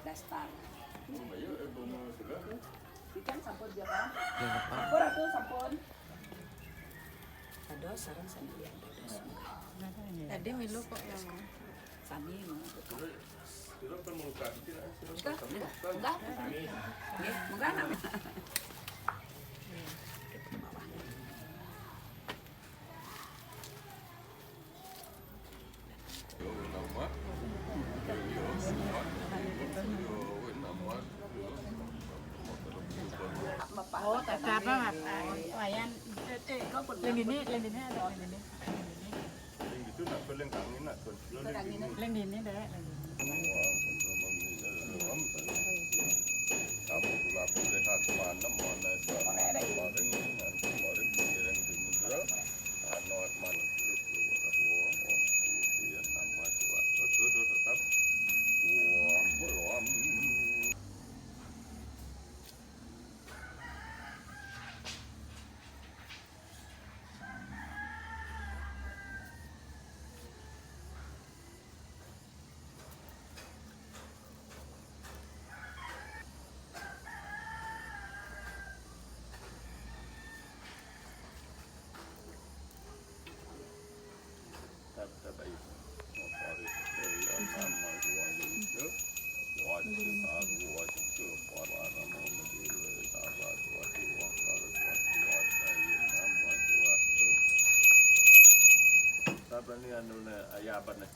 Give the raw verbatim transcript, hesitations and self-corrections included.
Dastar. Ikan sampun dia kan? Sampun aku sampun. Aduh, sarang sendirian. Aduh, tadi milu kok yang mau. Sami mau. Enggak, enggak. Nggih, enggak. Oh, tak apa, Mas. Wayan. Yang ini, yang ini ada yang ini. Yang ini. Yang itu nak paling kangen nak tuan. Yang ini deh, yang ini. Kamu pula boleh hak mana mana kemarin, nanti kemarin pikiran di muda. Anu mana dulu keluar. Oh, oh, iya, sama juga. Tetap. Wah, belum. Apa ni anu ni, ayah apa ni?